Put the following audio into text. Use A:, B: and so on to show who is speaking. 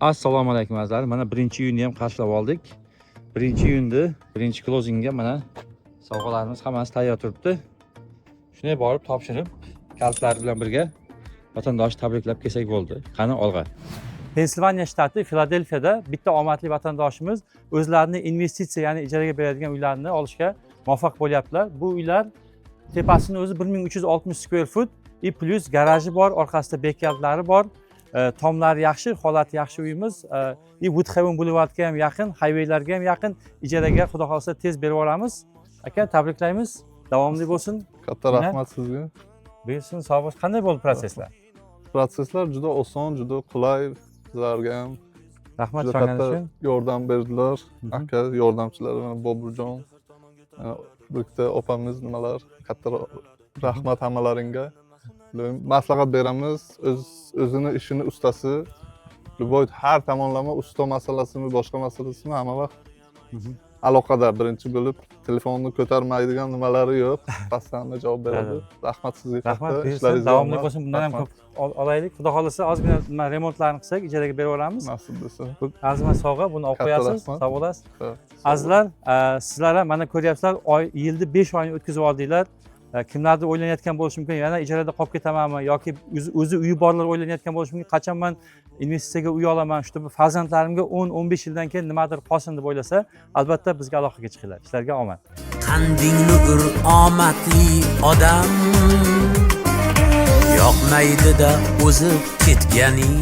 A: Assalomu alaykum, azizlar. Mana, 1-iyunni ham qarshilab oldik. 1-iyunni birinchi closingga mana sovg'alarimiz hammasi tayyor turibdi. Shunday borib topshirib, kalitlar bilan birga vatandoshni tabriklab kelsak bo'ldi. Qani, olg'a! Pensilvaniya shtati, Filadelfiyada bitta omadli vatandoshimiz o'zlarini investitsiya, ya'ni ijaraga beradigan uylarni olishga muvaffaq bo'lyaptilar. Bu uylar tepasini o'zi 1360 square foot и плюс garaji bor, orqasida backyardlari bor. Tomlari yaxshi, holati yaxshi uyimiz. И Woodhaven Boulevardga ham yaqin, highwaylarga ham yaqin. Ijaraga, xudo xohlasa, tez berib yuboramiz. Aka, tabriklaymiz. Davomli bo'lsin.
B: Katta
A: Mana.
B: rahmat sizga.
A: Buyursin, sog' bo'lsin. Qanday bo'ldi proseslar?
B: Protsesslar juda oson, juda qulay bizlarga ham.
A: Rahmat
B: Juda
A: ishonganingiz
B: katta
A: uchun.
B: yordam berdilar. Aka, yordamchilar, mana Boburjon, mana bir ikkita opamiz, nimalar, katta rahmat hammalaringga. Maslahat beramiz, o'z o'zini ishini ustasi, любой, har tomonlama usta masalasimi, boshqa masalasimi, hamma vaqt aloqada birinchi bo'lib, telefonni ko'tarmaydigan nimalari yo'q, постоянно javob beradi. Rahmat sizga
A: Rahmat,
B: katta.
A: buyursin.
B: Ishlaringizga
A: Davomli
B: omad.
A: bo'lsin. Bundan ham
B: Rahmat.
A: ko'p olaylik. Xudo xohlasa, ozgina nima remontlarni qilsak, ijaraga berib yuboramiz.
B: Nasib desa.
A: Bu arzimas sovg'a, buni olib
B: Katta
A: qo'yasiz.
B: rahmat.
A: Sog' bo'lasiz.
B: Ha.
A: Azizlar, sizlar ham mana ko'ryapsizlar, oy, yilni 5 oyini o'tkazib oldinglar. Kimlardir o'ylanayotgan bo'lishi mumkin, yana ijarada qolib ketamanmi yoki o'zi uyi borlar o'ylanayotgan bo'lishi mumkin, qachon man investitsiyaga uy olaman, чтобы farzandlarimga 10-15 yildan keyin nimadir qolsin deb o'ylasa, albatta bizga aloqaga chiqinglar. Ishlarga omad!
C: Qandingni ur, omadli odam yoqmaydida o'zib ketganing.